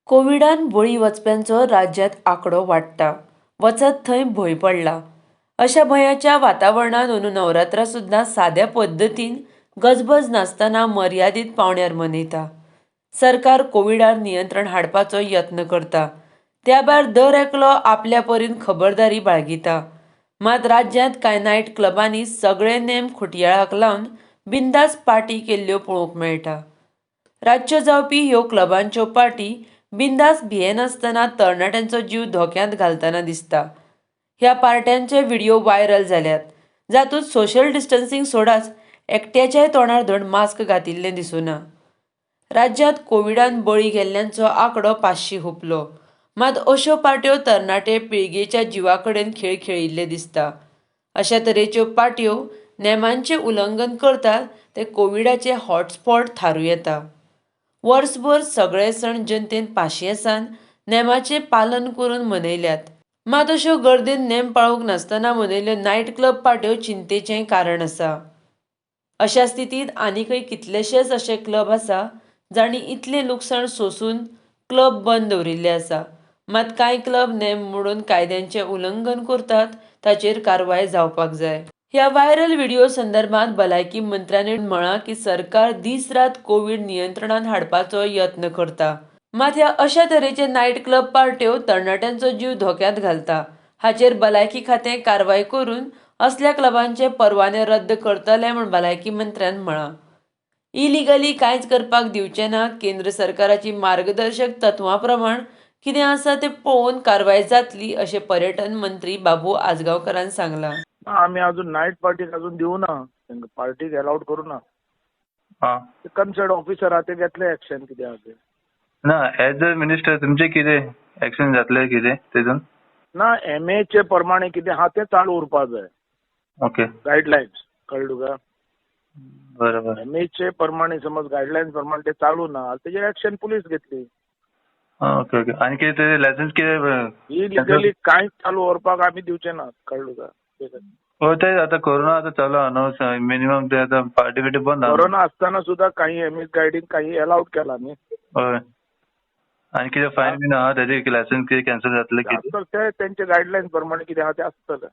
कोविडान बळी वचप्यांचो राज्यांत आंकडो वाडटा. वचत थंय भंय पडला. अशा भंयाच्या वातावरणांत अंदूं नवरात्रां सुद्दां साद्या पद्दतीन गजबज नासतना मर्यादीत पांवड्यार मनयता. सरकार कोविडार नियंत्रण हाडपाचो यत्न करता. त्या भायर दर एकलो आपल्या परीन खबरदारी बाळगिता. मात राज्यांत कांय नायट क्लबांनी सगळे नेम खुटयाळाक लावन बिंदास पार्टी केल्ल्यो पळोवंक मेळटा. रातच्यो जावपी ह्यो क्लबांच्यो पार्टी बिंदास भियेनासतना तरणाट्यांचो जीव धोक्यांत घालतना दिसता. ह्या पार्ट्यांचे व्हिडियो व्हायरल जाल्यात, जातूंत सोशल डिस्टन्सिंग सोडाच, एकट्याच्याय तोंडार धड मास्क घातिल्लें दिसुना. राज्यांत कोविडान बळी गेल्ल्यांचो आंकडो 500 हुपलो. मात अश्यो पार्ट्यो तरणाटे पिळगेच्या जिवा कडेन खेळ खेळिल्ले दिसता. अशा तरेच्यो पार्ट्यो नेमांचें उल्लंघन करतात ते कोविडाचे हॉटस्पॉट थारूं येता. वर्सभर सगळे सण जनतेन पाशियेसान नेमाचें पालन करून मनयल्यात. मात अश्यो गर्देन नेम पाळूंक नासतना मनयल्ल्यो नायट क्लब पार्ट्यो चिंतेचें कारण आसा. अशा स्थितींत आनीकय कितलेशेच अशे क्लब आसा जांणी इतलें लुकसाण सोंसून क्लब बंद दवरिल्ले आसा. मात कांय क्लब नेम मोडून कायद्यांचें उल्लंघन करतात ताचेर कारवाय जावपाक जाय. ह्या व्हायरल व्हिडियो संदर्भात भलायकी मंत्र्यांनी म्हळां की सरकार दीस रात कोवीड नियंत्रणांत हाडपाचो यत्न करता. मात ह्या अशा तरेचे नायट क्लब पार्ट्यो तरणाट्यांचो जीव धोक्यांत घालता. हाचेर भलायकी खातें कारवाय करून असल्या क्लबांचे परवाने रद्द करतले म्हूण भलायकी मंत्र्यान म्हळां. इलिगली कांयच करपाक दिवचे ना. केंद्र सरकाराची मार्गदर्शक तत्वां प्रमाण कितें आसा तें पळोवन कारवाय जातली अशें पर्यटन मंत्री बाबू आजगांवकारान सांगलां. आमी अजून नायट पार्टीक अजून दिवना, तांकां पार्टीक एलावड करूना. कन्सर्न ऑफिसर आहा ते घेतले एक्शन कितें आहा ते. ना, एज अ मिनिस्टर तुमचें कितें एक्शन जातलें कितें तेतून? ना, एमएचे प्रमाणे कितें आहा तें चालू उरपा जाय. ओके. गायडलायन्स कळ्ळें तुका? बरोबर. एमएचे प्रमाणे समज गायडलायन्स प्रमाणे ते चालू ना तेजेर एक्शन पुलीस घेतली. Okay okay. आनी कितें तेजें लायसन्स कितें? इलिगली कांयच चालू व्हरपाक आमी दिवचे ना, कळ्ळें तुका? हय, ते आतां कोरोना आतां चालू आहा न्हू, मिनिमम ते आतां पार्टी बिर्टी बंद आहा. कोरोना आसतना सुद्दां काही एमएस गायडीन काही एलावड केला न्ही. हय, आनी कितें फायन बीन आहा तेजें, लायसन्स कितें कॅन्सल जातलें कितें? ते तेंचे गायडलायन्स प्रमाणे कितें आहा तें आसतलें.